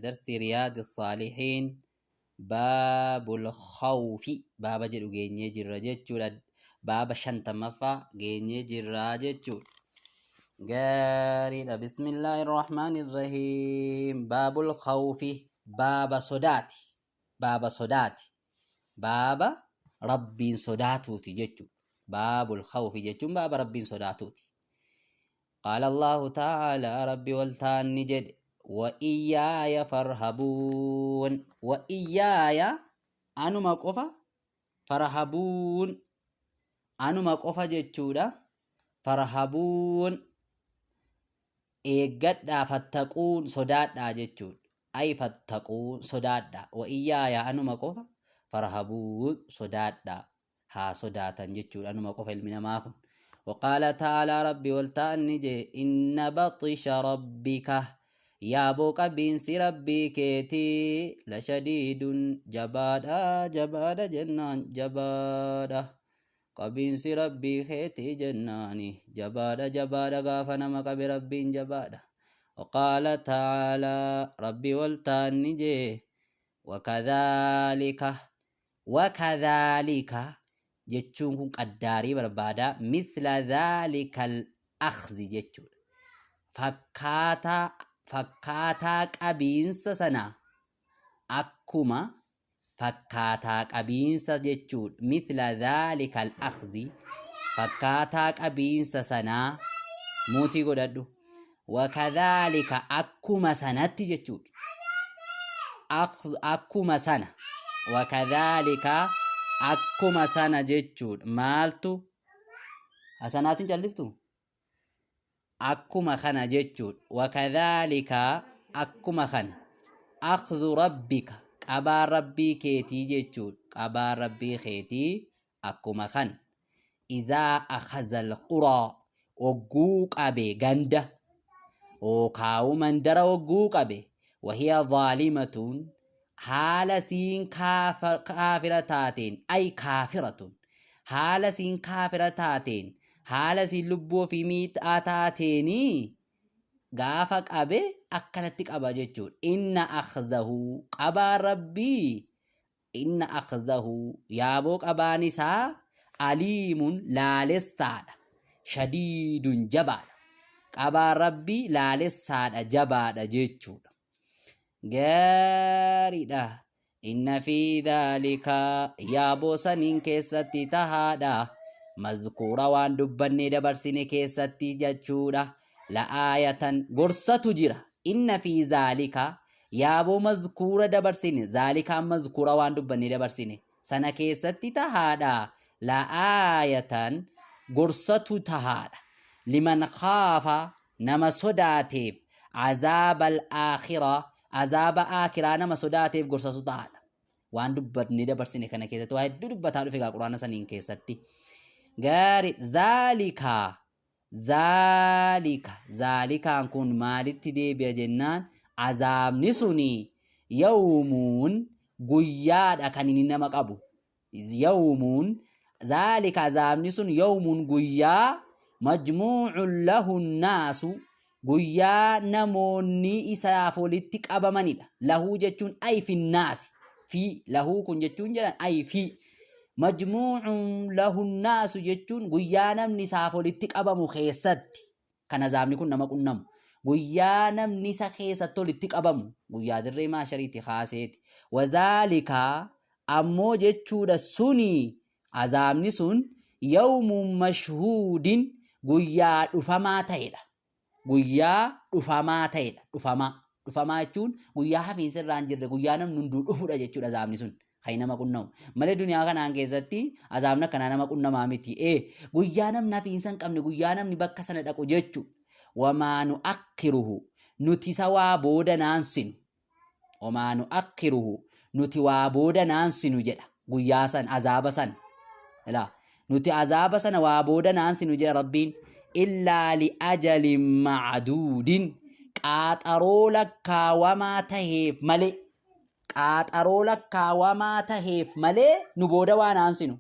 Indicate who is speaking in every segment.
Speaker 1: Darsi Riyaadi Saalihiin Baabul Khawfi baaba jedhu geenyee jirra jechuudha. Baaba 50ffaa geenyee jirra jechuudha. Gaariidha. Bismillaahi Rahmaani Rahiim. Baabul Khawfi baaba sodaati. Baaba sodaati. Baaba Rabbiin sodaatuuti jechuudha. Baabul Khawfi jechuun baaba Rabbiin sodaatuuti. Qaala Allaahu ta'aalaa Rabbi ol ta'an ni jedhe, Wa iyyaaya farhabuun. Wa iyyaaya anuma qofa farhabuun anuma qofa jechuudha. Farhabuun eeggadhaa fattaquun sodaadhaa jechuudha. Ay fattaquun sodaadhaa. Wa iyyaaya anuma qofa farhabuun sodaadhaa. Haa sodaatan jechuudha anuma qofa ilmi namaa kun. Waqaala ta'aalaa Rabbi ol ta'an ni jee inna baxisha rabbika yaaboo qabiinsi rabbii keetii lashadiidun jabaadha jabaadha jennaan jabaadha qabiinsi rabbii keetii jennaani jabaadha jabaadha gaafa nama qabe rabbiin jabaadha. Waqaala ta'aalaa Rabbi ol ta'an ni jee wakadhaalika Wakadhaalika jechuun kun qaddaarii barbaada. Mithla dhaalikal akhzi jechuudha. Fakkaataa fakkaataa qabiinsa sanaa akkuma fakkaataa qabiinsa jechuudha. Mithla dhaalikal akhzi fakkaataa qabiinsa sanaa muutii godhadhu. Wakadhaalika akkuma sanatti jechuudha. Akkuma sana. Wakadhaalika akkuma sana jechuudha. Maaltu hasanaatiin calliftu? Akkuma kana jechuudha. Wakadhaalika akkuma kana. Akhdhu rabbika qabaan rabbii keetii jechuudha. Qabaan rabbii keetii akkuma kana. Izaa akhazal quraa ogguu qabe ganda ookaawu mandara ogguu qabe wahiya zaalimatun haala siin kaafira taateen ay kaafiratun haala siin kaafira taateen haala siin lubbuu ofii miidhaa taateenii gaafa qabe akkanatti qaba jechuudha. Inna akhzahu qabaan rabbii Inna akhzahu yaaboo qabaan isaa aliimun laalessaadha shadiidun jabaadha. Qabaan Rabbii laalessaadha jabaadha jechuudha. Gaariidha. Inna fi dhaalika yaaboo saniin keessatti tahaadha. Mazkuura waan dubbannee dabarsine keessatti jechuudha. La'aayatan gorsatu jira. Inna fi dhaalika Yaaboo mazkuura dabarsine, zaalikaan mazkuura waan dubbannee dabarsine, sana keessatti tahaadha, la'aayatan gorsatu tahaadha. Liman khaafa nama sodaateef, azaabal aakhira azaaba aakiraa nama sodaateef gorsatu tahaadha. Waan dubbannee dabarsine kana keessatti waa hedduu dubbataa dhufe egaa quraana saniin keessatti. Gaari zaalikaa Zaalika, zaalikaan kun maalitti deebi'a jennaan, azaabni suni yawmuun guyyaadha kan inni nama qabu. Yawmuun, zaalika azaabni sun yawmuun guyyaa majmuucun lahu naasu guyyaa namoonni isaaf walitti qabamanidha. Lahuu jechuun ay finnaasi. Fi lahuu kun jechuun jedhan ay fi. Majmuucun lahu naasu jechuun guyyaa namni isaaf walitti qabamu keessatti kan azaabni kun nama qunnamu. Guyyaa namni isa keessatti walitti qabamu guyyaa dirree maashariiti kaaseeti. Wazaalika ammoo jechuudha suni azaabni sun yawmuun mashhuudin guyyaa dhufamaa ta'edha. Guyyaa dhufamaa ta'edha. Dhufamaa. Dhufamaa jechuun guyyaa hafiinsa irraa hin jirre guyyaa namni hunduu dhufudha jechuudha azaabni sun. Kan nama qunnamu. Malee duniyaa kanaan keessatti azaabni akkanaa nama qunnamaa miti. Ee guyyaa namni hafiinsa hin qabne guyyaa namni bakka sana dhaqu jechuudha. Wamaa nu akkiruhu nuti isa waa booda naansinu. Wamaa nu akkiruhu nuti waa booda naansinu jedha guyyaa san azaaba san. Ilaa nuti azaaba sana waa booda naansinu jedha Rabbiin illaa li ajalin ma'aduudin qaaxaroo lakkaawamaa taheef malee qaaxaroo lakkaawamaa taheef malee nu booda waa naansinu.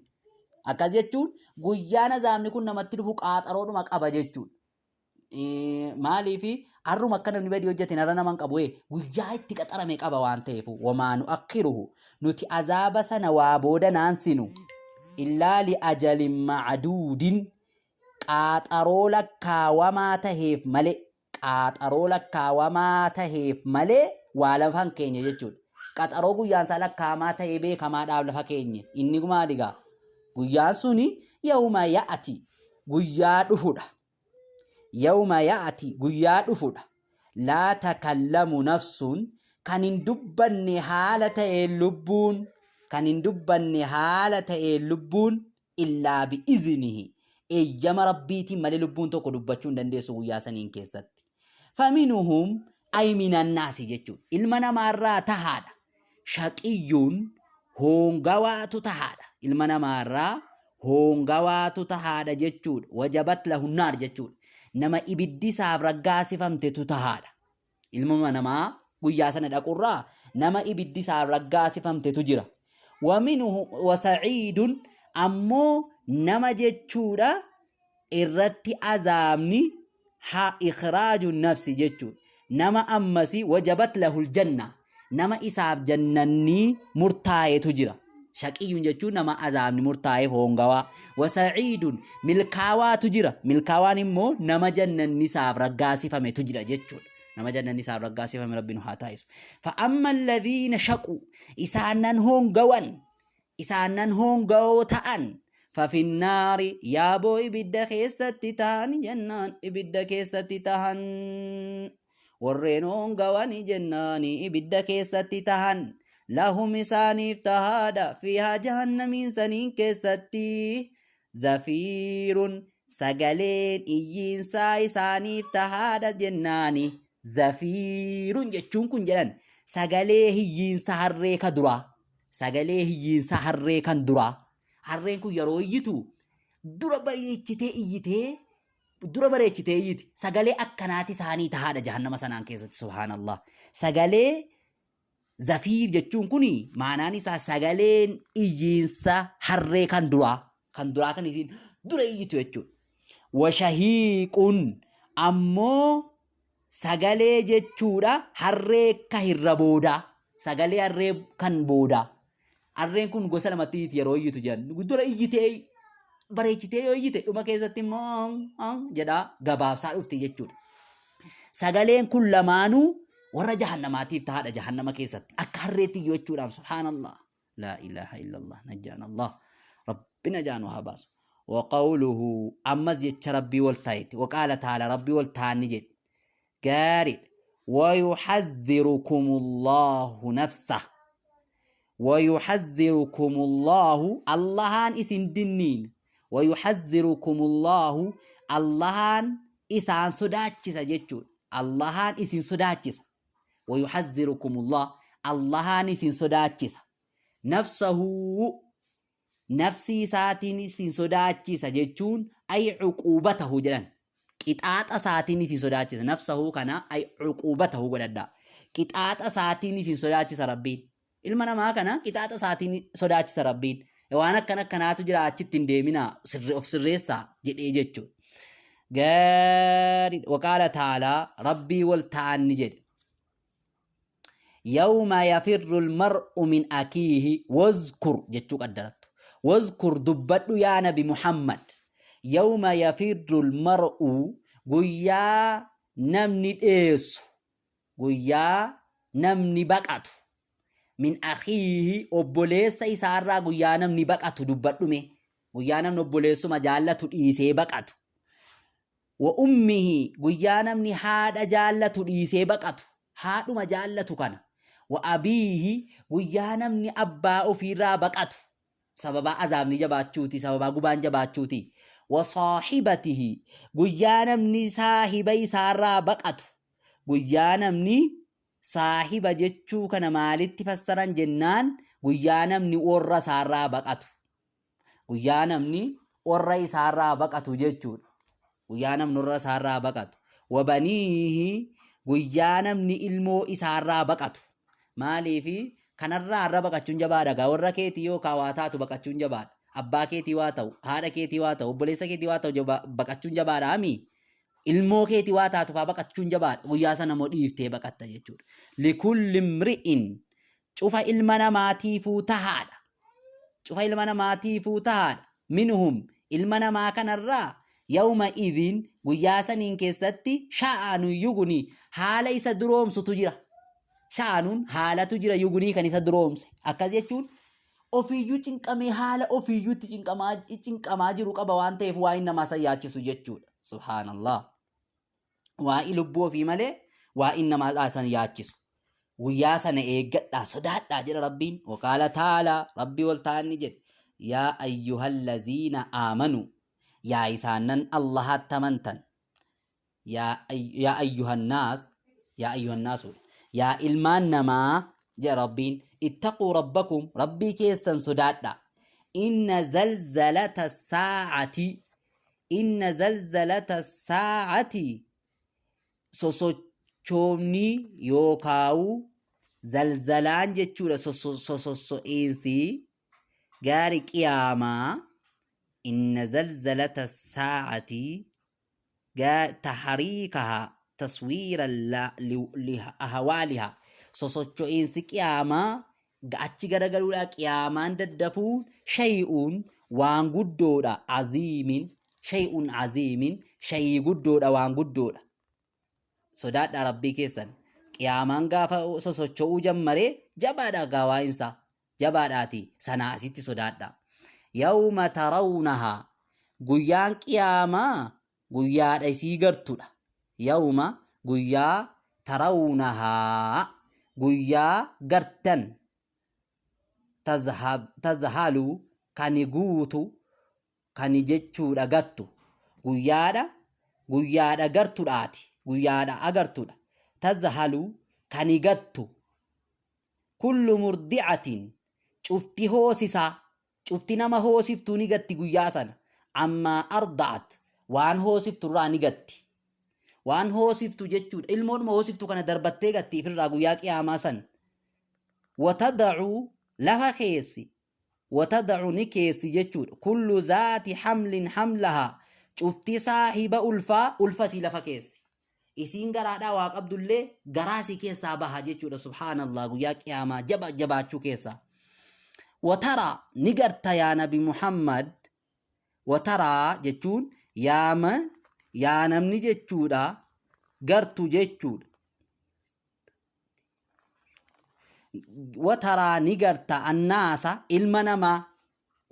Speaker 1: Akkas jechuun guyyaan azaabni kun namatti dhufu qaaxaroodhuma qaba jechuudha. Maaliif har'uma akka namni badii hojjete narra nama hin qabu guyyaa itti qaxarame qaba waan ta'eef wamaa nu akkiruhu nuti azaaba sana waa booda naansinu illaa li ajalin ma'aduudin qaaxaroo lakkaawamaa taheef malee qaaxaroo lakkaawamaa taheef malee waa lafa hin keenye jechuudha. Qaxaroo guyyaan isaa lakkaawamaa tahee beekamaadhaaf lafa keenye inni maaligaa guyyaan suni yawma ya'ati guyyaa dhufudha. Yawma ya'ati guyyaa dhufudha. Laa takallamu nafsun kan hin dubbanne haala ta'een lubbuun kan hin dubbanne haala ta'een lubbuun illaa bi'iznihi eeyyama rabbiitiin malee lubbuun tokko dubbachuu hin dandeessu guyyaa saniin keessatti. Faminuhum ay minannaasi jechuudha. Ilma namaarraa tahaadha. Shaqiyyuun hoongawaatu tahaadha. Ilma namaarraa hoongawaatu tahaadha jechuudha. Wajabat lahunnaar jechuudha. Nama ibiddi isaaf raggaasifamtetu tahaadha. Ilmuma namaa guyyaa sana dhaqurraa nama ibiddi isaaf raggaasifamtetu jira. Waminuhu wasa'iidun ammoo nama jechuudha irratti azaabni ha ikhraaju nafsi jechuudha. Nama ammasi wajabat lahul janna nama isaaf jannannii murtaa'etu jira. Shaqiyyuun jechuun nama azaabni murtaa'eef hoongawaa. Wasa'iidun milkaawaatu jira. Milkaawaan immoo nama jannanni isaaf raggaasifametu jira jechuudha. Nama jannanni isaaf raggaasifame rabbi nu haa taasisu. Fa'amma alladhiina shaqu isaanan hoongawan isaanan hoongawoo ta'an fafinnaari yaaboo ibidda keessatti tahan jennaan ibidda keessatti tahan warreen hoongawani jennaani ibidda keessatti tahan lahum isaaniif tahaadha fiihaa jahannamiin saniin keessatti zafiirun sagaleen iyyiinsaa isaaniif tahaadha jennaani zafiirun jechuun kun jedhan sagalee hiyyiinsa harree ka duraa sagalee hiyyiinsa harree kan duraa harreen kun yeroo iyyitu dura bareechitee iyyitee dura bareechitee iyyiti sagalee akkanaati isaanii tahaadha jahannama sanaan keessatti subhaanallah sagalee zafiir jechuun kun maanaan isaa sagaleen iyyiinsa harree kan duraa kan duraa kan isiin dura iyyitu jechuudha. Washahiiqun ammoo sagalee jechuudha harree ka hirra boodaa sagalee harree kan boodaa harreen kun gosa lamatti iyyiti yeroo iyyitu jedhan dura iyyitee bareechitee yoo iyyite dhuma keessatti immoo jedhaa gabaabsaa dhufti jechuudha. Sagaleen kun lamaanuu warra jahannamaatiif tahaadha jahannama keessatti akka harreetti iyyuu jechuudhaaf subhaanallah. Laa ilaaha illallah najjaan Allah rabbi najaa nu haa baasu. Waqawluhu ammas jecha rabbii wal taa'etti waqaala taala rabbii wal taa'anni jedhe gaariidha. Wayuxadhirukumullahu nafsa wayuxadhirukumullahu Allahaan isin dinniin wayuxadhirukumullahu Allahaan isaan sodaachisa jechuudha. Allahaan isin sodaachisa. Wayuxadhirukumullah Allahaan isin sodaachisa. Nafsahu nafsii isaatiin isin sodaachisa jechuun ay cuquubatahu jedhan. Qixaaxa isaatiin isin sodaachisa. Nafsahu kana ay cuquubatahu godhadhaa. Qixaaxa isaatiin isin sodaachisa Rabbiin. Ilma namaa kana qixaaxa isaatiin sodaachisa Rabbiin. Waan akkana akkanaatu jira achitti hin deeminaa of sirreessaa jedhee jechuudha. Gaarii waqaala taalaa Rabbii wal ta'an ni jedhe. Yawma yafirru almar'u min akiihi wazkur jechuu qaddarattu. Wazkur dubbadhu yaa nabi Muhammad. Yawma yafirru almar'u guyyaa namni dheessu guyyaa namni baqatu min akiihi obboleessa isaarraa guyyaa namni baqatu dubbadhume guyyaa namni obboleessuma jaallatu dhiisee baqatu Wa ummihi guyyaa namni haadha jaallatu dhiisee baqatu haadhuma jaallatu kana. Wa abiihi guyyaa namni abbaa ofiirraa baqatu sababaa azaabni jabaachuuti sababaa gubaan jabaachuuti. Wa saahibatihi guyyaa namni saahiba isaarraa baqatu guyyaa namni saahiba jechuu kana maalitti fassaran jennaan guyyaa namni warra isaarraa baqatu Guyyaa namni warra isaarraa baqatu jechuudha. Guyyaa namni warra isaarraa baqatu. Wabaniihi guyyaa namni ilmoo isaarraa baqatu. Maaliifi kanarraa har'a baqachuun jabaadha gaa warra keetii yookaan waa taatu baqachuun jabaadha. Abbaa keetii waa ta'u, haadha keetii waa ta'u, obboleessa keetii waa ta'u baqachuun jabaadha ami. Ilmoo keeti waa taatu faa baqachuun jabaadha. Guyyaa sana immoo dhiiftee baqatta jechuudha. Likulli imri'in cufa ilma namaatiifuu tahaadha. Cufa ilma namaatiifuu tahaadha. Minhum ilma namaa kanarraa yawma idhin guyyaa saniin keessatti sha'anu yuguni haala isa duroomsutu jira. Sha'anuun haalatu jira yugunii kan isa duroomse. Akkas jechuun ofiiyyuu cinqamee haala ofiiyyuu itti cinqamaa, cinqamaa jiru qaba waan ta'eef waa'in namaa san yaachisu jechuudha. Subhaanallah. Waa'ii lubbuu ofii malee waa'in namaa san yaachisu. Guyyaa sana eeggadhaa sodaadhaa jedha Rabbiin. Waqaala ta'aalaa Rabbii wal ta'an ni jedhe. Yaa ayyuhallaziina aamanu yaa isaannan Allahaatti amantan. Yaa yaa ayyuhannaas yaa ayyuhannaasu yaa ilmaan namaa jedha Rabbiin ittaquu rabbakum Rabbii keessan sodaadhaa. Inna zalzalata saa'ati inna zalzalata saa'ati sosochoofni yookaawu zalzalaan jechuudha sososso'iinsi gaari qiyaamaa inna zalzalata saa'ati tahriikaha taswiira ahwaaliha sosocho'iinsi qiyaamaa achi garagaluudha qiyaamaan daddafuun shay'uun waan guddoodha aziimin shay'un aziimin shay'ii guddoodha waan guddoodha sodaadhaa rabbii keessan qiyaamaan gaafa sosocho'uu jammaree jabaadha gaawaainsa jabaadhaatii sanaa asitti sodaadhaa. Yawma tarawnahaa guyyaan qiyaamaa guyyaadha isii gartudha. Yawma guyyaa tarawnahaa guyyaa gartan tazhalu kani guutu kani jechuudha gattu guyyaadha guyyaadha gartudhaati guyyaadha agartudha tazhalu kani gattu Kullu murdi'atin cufti hoosisaa cufti nama hoosiftuu ni gatti guyyaa sana ammaa arda'at waan hoosiftu irraa ni gatti. Waan hoosiftu jechuudha ilmoodhuma hoosiftu kana darbattee gatti ifirraa guyyaa qiyaamaa san. Watada'u lafa keessi watada'u ni keessi jechuudha kullu zaati hamlin hamlahaa cufti saahiba ulfaa ulfa isii lafa keessi. Isiin garaadhaa waa qabdullee garaa isii keessaa baha jechuudha subhaanallah guyyaa qiyaamaa jaba jabaachuu keessaa. Wataraa ni garta yaa nabi Muhammad wataraa jechuun yaama yaa namni jechuudha gartu jechuudha. Wataraa ni garta annaasa ilma namaa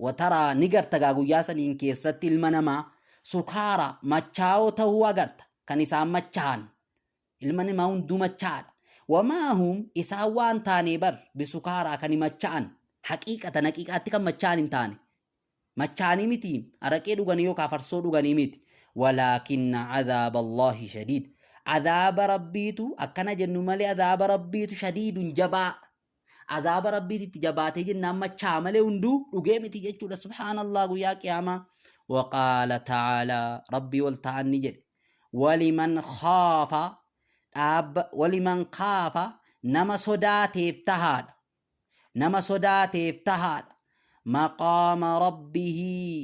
Speaker 1: wataraa ni garta gaa guyyaa saniin keessatti ilma namaa sukaara machaa'oo ta'uu agarta kan isaan machaa'an ilma namaa hunduu machaa'aadha. Wamaa hum isaan waan taanee bar bisukaaraa kan macha'an haqiiqatan haqiiqaatti kan machaa'an hin taane machaa'anii miti araqee dhuganii yookaan farsoo dhuganii miti walaakinna cadaaba Allaahi shadiid adaaba rabbiitu akkana jennu malee adaaba rabbiitu shadiidun jabaa azaaba rabbiititti jabaatee jennaan machaa malee hunduu dhugee miti jechuudha subhaanallah guyyaa qiyaamaa waqaala ta'aalaa rabbii ol ta'an ni jedhe waliman khaafa dhaabba waliman khaafa nama sodaateef tahaadha nama sodaateef tahaadha maqaama rabbihii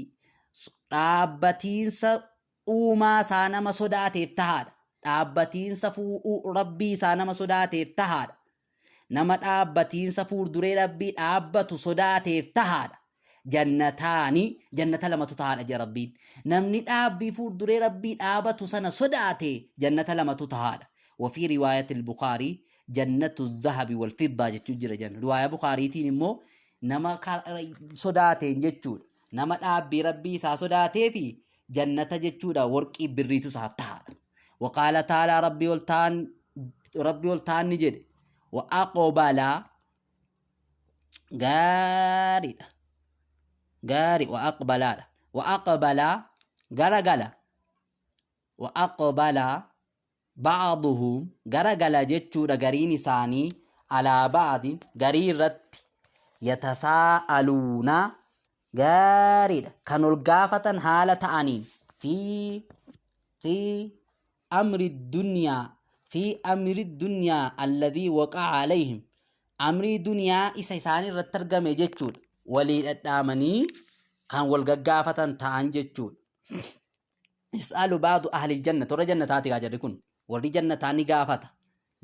Speaker 1: dhaabbatiinsa uumaa isaa nama sodaateef tahaadha. Dhaabbatiinsa Rabbii isaa nama sodaateef tahaadha. Nama dhaabbatiinsa fuulduree Rabbii dhaabbatu sodaateef tahaadha. Jannataani jannata lamatu tahaadha jedha Rabbiin. Namni dhaabbii fuulduree Rabbii dhaabatu sana sodaate jannata lamatu tahaadha. Wafii riwaayatil Bukaarii jannatu zahabi wal fiddaa jechuu jira jenna. Riwaayaa Bukaariitiin immoo nama sodaateen jechuudha. Nama dhaabbii Rabbii isaa sodaateefi jannata jechuudha worqii birriitu isaaf tahaadha. Waqaala taalaa rabbii ol ta'an rabbii ol ta'an ni jedhe wa aqbala gaariidha gaari wa aqbalaadha wa aqbala garagala wa aqbala ba'aduhum garagala jechuudha gariin isaanii alaa ba'adin garii irratti yatasaa'aluuna gaariidha kan ol gaafatan haala ta'aniin fi fi amri dunyaa fi amri dunyaa alladhii waqa'a alayhim amrii duniyaa isa isaan irratti argame jechuudha walii dhadhaamanii kan wal gaggaafatan ta'an jechuudha. Yas'alu ba'du ahlil janna, warra jannataati gaa jarri kun. Warri jannataa ni gaafata.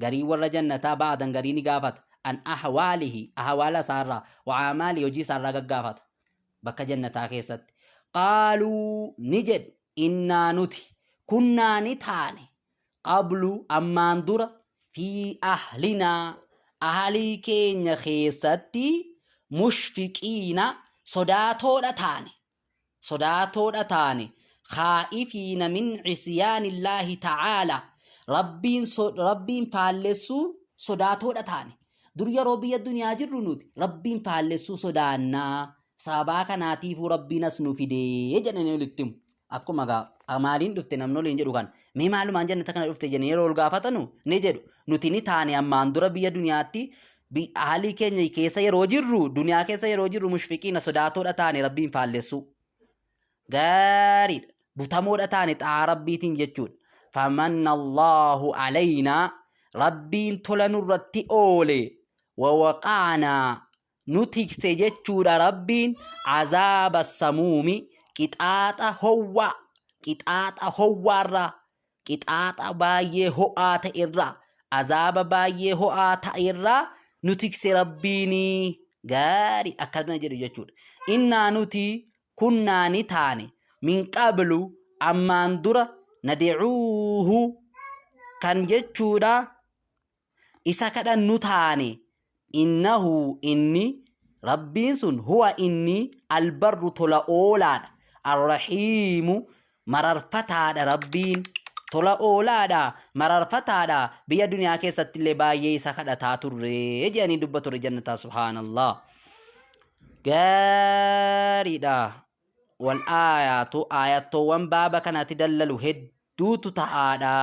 Speaker 1: Garii warra jannataa ba'dan garii ni gaafata. An ahwaalihi, ahwaala isaarraa, wa aamaalihi, hojii isaarraa gaggaafata. Bakka jannataa keessatti. Qaaluu ni jedhu, innaa nuti kunnaa ni taane qablu ammaan dura fi ahlinaa ahlii keenya keessatti mushfiqiina sodaatoodha taane. Sodaatoodha taane, khaa'ifiina min cisyaanillaahi ta'aalaa, Rabbiin Rabbiin faallessuu sodaatoodha taane. Dur yeroo biyya duniyaa jirru nuti Rabbiin faallessuu sodaannaa, sababaa kanaatiifuu Rabbiin as nu fidee jedhanii walitti himu. Akkuma gaa maaliin dhufte namni waliin jedhu kan mee maalumaan jannata kana dhufte jedhanii yeroo ol gaafatanu ni jedhu nuti ni taane ammaan dura biyya duniyaatti haalii keenya keessa yeroo jirru, duniyaa keessa yeroo jirru, mushfiqiina sodaatoodha taane Rabbiin faallessuu. Gaariidha. Butamoodha taane xaa'aa Rabbiitiin jechuudha. Famanna Allahu alaynaa, Rabbiin tola nurratti oole, wawaqaanaa nu tikse jechuudha Rabbiin azaaba samuumi qixaaxa howwaa, qixaaxa howwaarraa, qixaaxa baay'ee ho'aa ta'e irraa, azaaba baay'ee ho'aa ta'e irraa nu tikse Rabbiin. Gaarii, akkana jedhu jechuudha. Innaa nuti kunnaa ni taane min qablu ammaan dura nad'uuhu kan jechuudha isa kadhannu taane, innahu inni Rabbiin sun huwa inni albarru tola oolaadha, arrahiimu mararfataadha. Rabbiin tola oolaadha, mararfataadha, biyya duniyaa keessatti illee baay'ee isa kadhataa turre jedhanii dubbatu turre jannataa. Subhaanallah, gaariidha. Wal aayaatu aayattoowwan baaba kanatti dallalu hedduutu ta'aadha.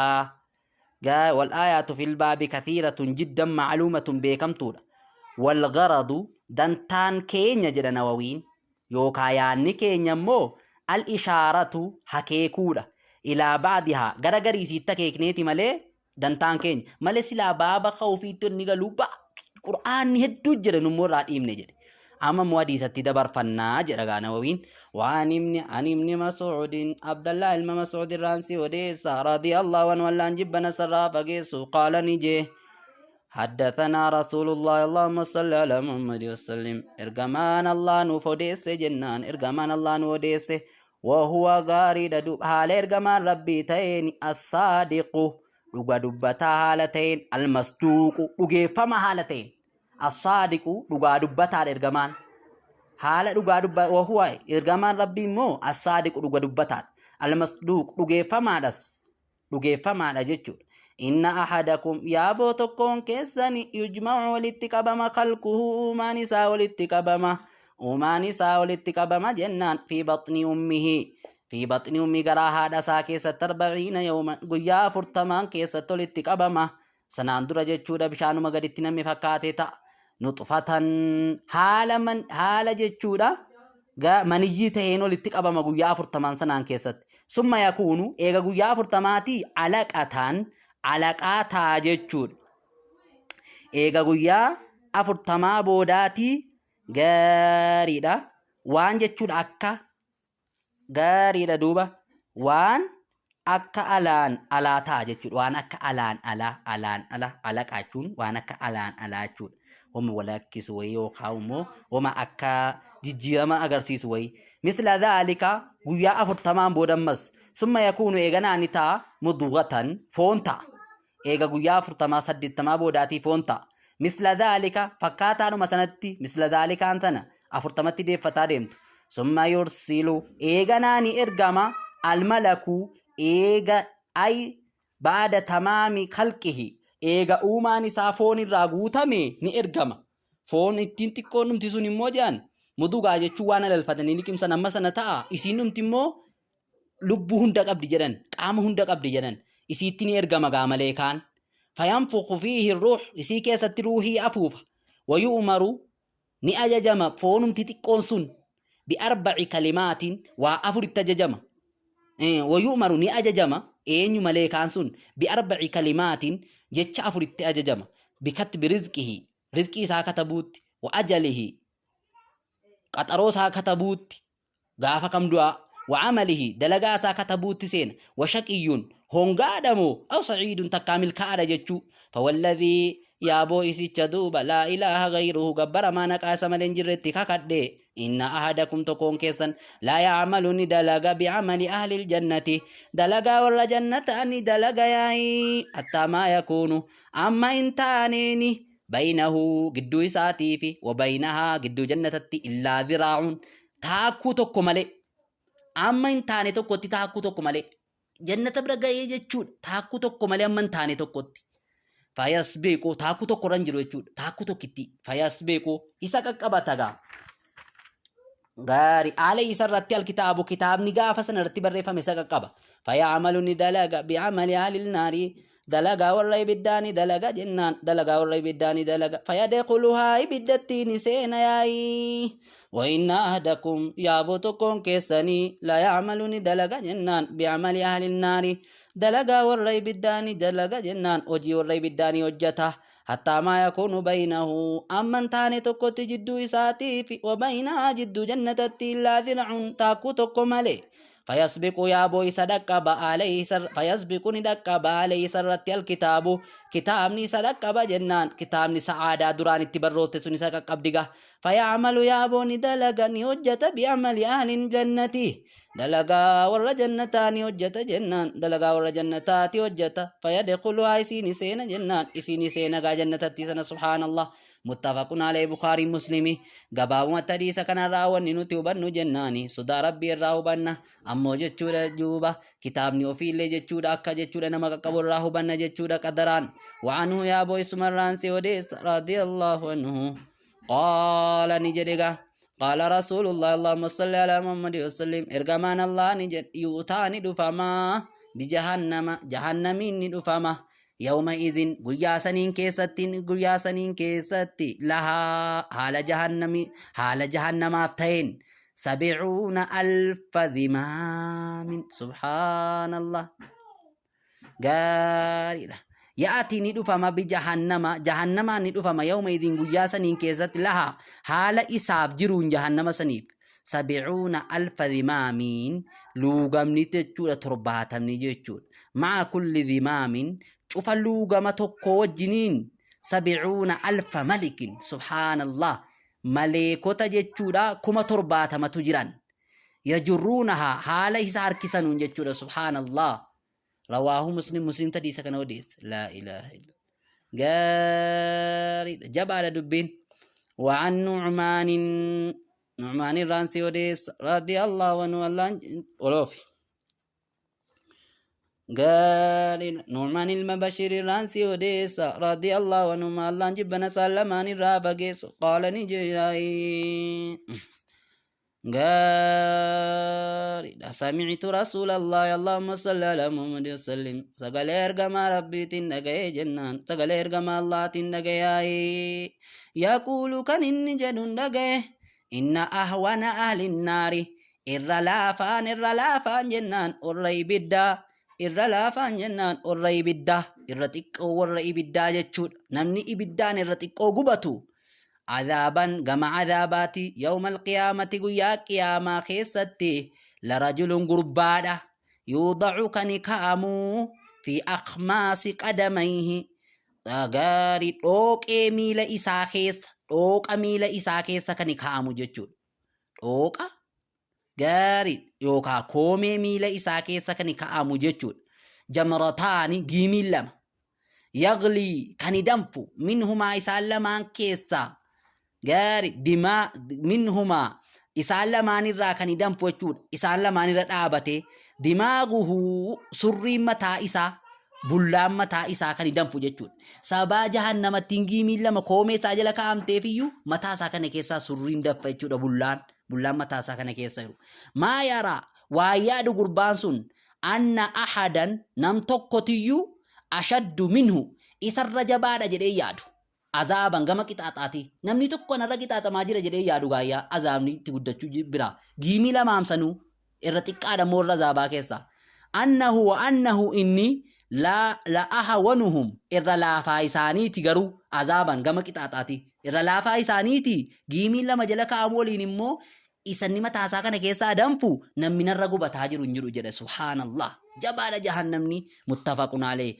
Speaker 1: Wal aayaatu fil baabi kathiiratun jiddan macluumatun beekamtuudha. Wal garadu dantaan keenya jedha Nawawiin yookaa yaanni keenya immoo al ishaaratu hakeekuudha. Ilaa ba'dihaa gara gariisiitti akeekneeti malee dantaan keenya malee silaa baaba khawfiitti inni galuu ba qur'aanni hedduu jira nummoo irraa dhiibne jedhe. Amma immoo hadiisatti dabarfannaa jedha gaa Nawawiin. Waan ibni an ibni Mas'uudin, Abdallah ilma Mas'uud irraan si odeessa, radiyallahu anhu, Allaan jibbana sarraa fageessu, qaala ni jee, حدثنا رسول الله، اللهم صل على محمد وسلم، ergamaan Allah nuuf odeesse jennaan, ergamaan Allah nu odeesse, وهو gaariidha dub haala ergamaan Rabbii ta'een, الصادق dhuga dubbataa haala ta'een, المصدوق dhugeeffama haala ta'een. الصادق dhugaa dubbataadha ergamaan haala dhugaa dubba. وهو ergamaan Rabbii immoo الصادق dhuga dubbataadha, المصدوق dhugeeffamaadhas, dhugeeffamaadha jechuudha. إن أحدكم yaaboo tokkoon keessani يجمع walitti qabama خلقه uumaan isaa walitti qabama, uumaan isaa walitti qabama jennaan في بطن أمه، في بطن أمه garaa haadha isaa keessatti 40 يوما guyyaa 40n keessatti walitti qabama. Sanaan dura jechuudha bishaanuma gaditti namni fakkaatee ta'a. نطفة haala man haala jechuudha maniyyii ta'een walitti qabama guyyaa 40n sanaan keessatti. ثم يكون eega guyyaa 40maatii علقة alaqaa ta'a jechuudha. Eega guyyaa 40 boodaatii gaariidha. Waan jechuudha akka gaariidha duuba waan akka alaan alaa ta'a jechuudha. Waan akka alaan alaa, alaan ala, alaqaa jechuun waan akka alaan alaa jechuudha. Wama walakkisu wayii yookaan immoo wama akka jijjiirama agarsiisu wayii. مثل ذلك guyyaa 40n booda ammas ثم يكون eeganaa ni ta'a مضغة foon ta'a. Eega guyyaa 40 80 boodaatii foon ta'a. مثل ذلك fakkaataadhuma sanatti مثل ذلك an sana 40tti deeffataa deemtu. ثم يرسل eeganaa ni ergama الملك eega ay بعد تمام خلقه eega uumaan isaa foon irraa guutame ni ergama. Foon ittiin xiqqoon dhumti sun immoo jedhan مضغة jechuun waan alalfatanii liqimsan amma sana ta'a. Isiin dhumti immoo lubbuu hunda qabdi jedhan, qaama hunda qabdi jedhan. Isiitti ni ergama gaa malee kaan. فينفخ فيه الروح isii keessatti ruuhii afuufa. ويؤمر ni ajajama foonumti xiqqoon sun بأربع كلمات waa afuritti ajajama. ويؤمر ni ajajama eenyu malee kaan sun بأربع كلمات jecha afuritti ajajama. بكتب رزقه rizqii isaa katabuutti, وأجله qaxaroo isaa katabuutti gaafa kam du'aa, Wa camalihi, dalagaa isaa katabuutti seena. Wa shaqiyyun, hongaadha moo, aw saciidun, takkaa milkaa'aadha jechuu. Fawalladhii, yaaboo isicha duuba, laa ilaaha gayruhu, gabbaramaa naqaa isa malee hin jirretti kakadhe, inna ahadakum, tokkoon keessan, laa yacmalu, ni dalaga, bicamali ahli ljannati, dalagaa warra jannataa ni dalaga yaa'ii, hattaa maa yakuunu, amma hin taaneeni, baynahu, gidduu isaatii fi, wa baynahaa, gidduu jannatatti, illaa dhiraa'un, taakkuu tokko malee, amma hin taane tokkotti, taakkuu tokko malee jannata bira ga'ee jechuudha. Taakkuu tokko malee amma hin taane tokkotti, fayasbiqu, taakkuu tokko irra hin jiru jechuudha, taakkuu tokkitti, fayasbiqu, isa qaqqabata gaa gaarii, haala isa irratti, alkitaabu, kitaabni gaafa sana irratti barreeffame isa qaqqaba. Fayacmalu, ni dalaga, bicamali ahlil naarii, dalagaa warra ibiddaa ni dalaga jennaan, dalagaa warra ibiddaa ni dalaga, fayadkhuluhaa, ibiddatti ni seena yaa'ii. وإن أحدكم, yaaboo tokkoon keessanii, la yacmalu, ni dalaga jennaan, bicamali ahli nnaari, dalagaa warra ibiddaa ni dalaga jennaan, hojii warra ibiddaa ni hojjata, hattaa maa yakuunu baynahu, amman taane tokkotti, jidduu isaatii fi, wa baynahaa, jidduu jannatatti, illaa dhiracun, taakkuu tokko malee, fayasbiqu, yaaboo isa dhaqqaba, alayhi, fayasbiqu, ni dhaqqaba, alayhi, isarratti, alkitaabu, kitaabni isa dhaqqaba jennaan, kitaabni sa'aadaa duraan itti barroofte sun isa qaqqabdiga. Fayacmalu, yaaboo ni dalaga, ni hojjata, bi'amali ahlin jannati, dalagaa warra jannataa ni hojjata jennaan, dalagaa warra jannataati hojjata, fayadkhuluhaa, isiini seena jennaan, isiini seena gaa jannatatti sana. Subhaanallah. Muttafaqun alayhi, Bukaarii Muslimi. Gabaabumatti hadiisa kanarraa wanni nuti hubannu jennaani, sodaa Rabbii irraa hubanna ammoo jechuudha. Duuba kitaabni ofiillee jechuudha akka jechuudha nama qaqqabu irraa hubanna jechuudha qadaraan. وعنه, yaaboo isumarraan si odeessa, رضي الله عنه قال, ni jedhe, قال رسول الله، اللهم صل على محمد وسلم, ergamaan Allah ni jedhe, يؤتى, ni dhufama, بجهنم, jahannamiin ni dhufama, يومئذ, guyyaa saniin keessatti, guyyaa saniin keessatti, لها, haala jahannami, haala jahannamaaf ta'een, سبعون ألف ذمام. سبحان الله. Gaariidha. يؤتى, ni dhufama, بجهنم, jahannamaan ni dhufama, يومئذ, guyyaa saniin keessatti, لها, haala isaaf jiruun, jahannama saniif, سبعون ألف ذمام, luugamni jechuudha 70 jechuudha, مع كل ذمام, cufa luugama tokko wajjiniin, سبعون ألف ملك. سبحان الله. Maleekota jechuudha 70,000tu jiran, يجرونها, haala isa harkisanuun jechuudha. سبحان الله. رواه مسلم. Muslim hadiisa kana odeesse. لا إله إلا. Gaariidha, jabaadha dubbiin. وعن نعمان, نعمان الرانسي وديس، رضي الله عنه، الله ولوفي قال نعمان المبشر الرانسي وديس، رضي الله عنه، الله جبنا سلمان الرافقيس، قال نجي قال سمعت رسول الله، اللهم صل على محمد وسلم, sagalee ergamaa Rabbiitiin dhaga'ee jennaan, sagalee ergamaa Allahtiin dhaga'ee, يقول, kan inni jedhuun dhaga'e, إن أهون أهل النار, irra laafaan, irra laafaan jennaan warra ibiddaa, irra laafaan jennaan warra ibiddaa, irra xiqqoo warra ibiddaa jechuudha, namni ibiddaan irra xiqqoo gubatu, عذابا, gama cadaabaati, يوم القيامة, guyyaa qiyaamaa keessatti, لرجل, gurbaadha, يوضع, kan ka'amuu, في أخماص قدميه, gaarii, dhooqee miila isaa keessa, dhooqa miila isaa keessa kan ka'amu jechuudha. Dhooqa gaarii yookaan koomee miila isaa keessa kan ka'amu jechuudha. جمرتان, giimiin lama. يغلي, kan danfu, منهما, isaan lamaan keessaa, gaarii, dimaa, منهما, isaan lamaanirraa kan danfu jechuudha. Isaan lamaanirra dhaabate, دماغه, surriin mataa isaa, bullaan mataa isaa kan danfu jechuudha. Sabaa jahannamattiin giimiin lama koomee isaa jala kaa'amteef iyyuu mataa isaa kana keessaa surriin danfa jechuudha bullaan. Bullaan mataa isaa kana keessa jiru. ما يرى, waa yaadu gurbaan sun, أن أحدا, nam tokkotiyyuu, أشد منه, isarra jabaadha jedhee yaadu. عذابا, gama qixaaxaati. Namni tokko narra qixaaxamaa jira jedhee yaadu gaayyaa azaabni itti guddachuu bira. Giimii lamaamsanuu irra xiqqaadha moorra azaabaa keessaa. أنه وأنه inni لا لأهونهم, irra laafaa isaaniiti garuu, عذابا, gama qixaaxaati. Irra laafaa isaaniiti, giimiin lama jala kaa'amu waliin immoo. Isanni mataa isaa kana keessaa danfu namni narra gubataa jiru hin jiru jedhe. Subhaanallah, jabaadha jahannamni. Muttafaqun alayhi,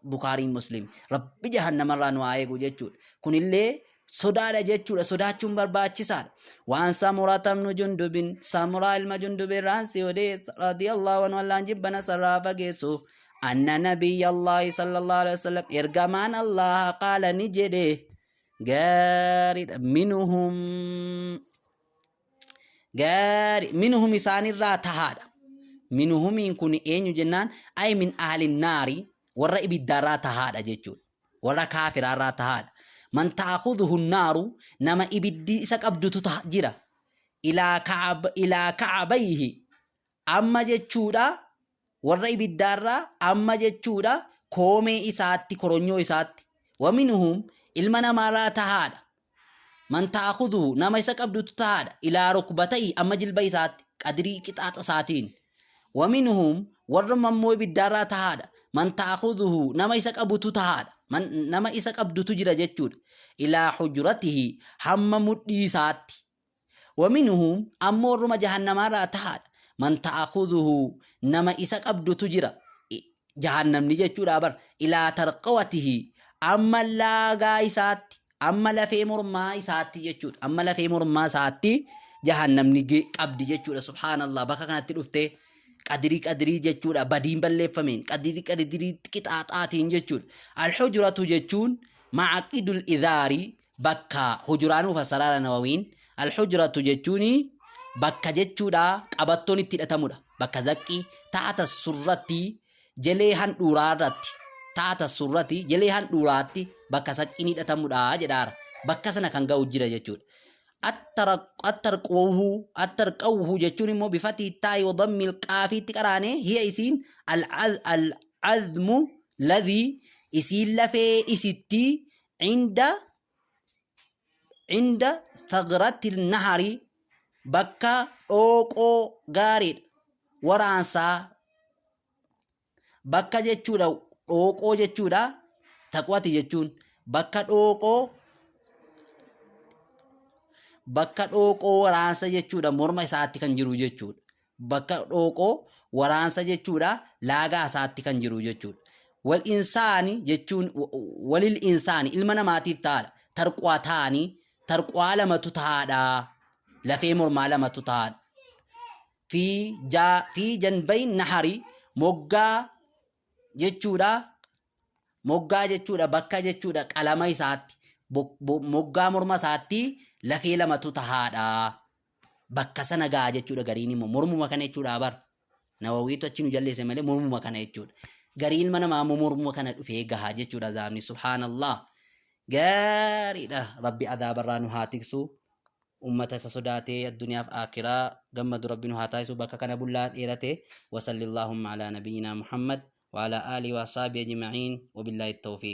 Speaker 1: Bukaariin Muslim. Rabbi jahannamarraa nu haa eegu jechuudha. Kunillee sodaadha jechuudha, sodaachuun barbaachisaadha. Waan Samurata ibnu Jundubin, Samuraa ilma Jundubirraan si odeessa, radiyallahu anhu, Allaan jibbana sarraa fageessu, anna nabiyya Allahi sallallahu alaihi wasallam, ergamaan Allaha, qaala, ni jedhe. Gaariidha. Minhum, gaari, minhum isaanirraa tahaadha. Minhumiin kun eenyu jennaan, ay min ahli naari, warra ibiddaarraa tahaadha jechuudha, warra kaafiraarraa tahaadha. Man ta'khudhuhu naaru, nama ibiddi isa qabdutu jira, ilaa ka'abayhi amma jechuudha, warra ibiddaarraa amma jechuudha koomee isaatti, koronyoo isaatti. Waminhum, ilma namaarraa tahaadha, man ta'khudhuhu, nama isa qabdutu tahaadha, ilaa rukbata'i, amma jilba isaatti, qadirii qixaaxa isaatiin. Waminhum, warra ammoo ibiddaarraa tahaadha, man ta'khudhuhu, nama isa qabutu tahaadha, nama isa qabdutu jira jechuudha, ilaa hujratihi, hamma mudhii isaatti. Waminhum, ammoo warruma jahannamaarraa tahaadha, man ta'khudhuhu, nama isa qabdutu jira jahannamni jechuudha bar, ilaa tarqawatihi, amma laagaa isaatti, amma lafee mormaa isaatti jechuudha, amma lafee mormaa isaatti jahannamni qabdi jechuudha. Subhaanallah, bakka kanatti dhuftee qadirii qadirii jechuudha, badiin balleeffameen, qadirii qadirii qixaaxaatiin jechuudha. Alhujratu jechuun macaqidul idaari, bakka hujuraanuu fassaraara Nawawiin. Alhujratu jechuun bakka jechuudha qabattoon itti hidhatamudha, bakka zaqqii taata surratti, jelee handhuuraa irratti, taata surratti, jelee handhuuraatti bakka saqqiin hidhatamudha jedhaara. Bakka sana kan ga'u jira jechuudha. Attarqawhu jechuun immoo bifati taa'i wa dammi qaafiitti qaraanee, hiya isiin al-azmu ladhii, isiin lafee isitti, cinda thagrati nahari, bakka dhooqoo gaariidha waraansaa, bakka jechuudha dhooqoo jechuudha. Taqwati jechuun bakka dhooqoo, bakka dhooqoo waraansa jechuudha, morma isaatti kan jiru jechuudha, bakka dhooqoo waraansa jechuudha, laagaa isaatti kan jiru jechuudha. Wal insaani jechuun walil insaani, ilma namaatiif ta'aadha, tarqwaa ta'anii, tarqwaa lamatu ta'aadha, lafee mormaa lamatu ta'aadha, fi janbayn nahari, moggaa jechuudha, moggaa jechuudha, bakka jechuudha qalama isaatti, moggaa morma isaatti lafee lamatu tahaadha, bakka sana ga'a jechuudha. Gariin immoo mormuma kana jechuudha bar. Nawawiitu achi nu jalleesse malee mormuma kana jechuudha. Garii ilma namaa immoo mormuma kana dhufee gaha jechuudha azaabni. Subhaanallah, gaariidha. Rabbi adaabarraa nu haa tiksu. Ummata isa sodaatee addunyaaf aakiraa gammadu Rabbi nu haa taasisu. Bakka kana bullaa dheerate. Wasalli allahumma alaa nabiyyinaa Muhammad wa alaa aalihi wa asxaabihi ajma'iin, wabillahi tawfiiq.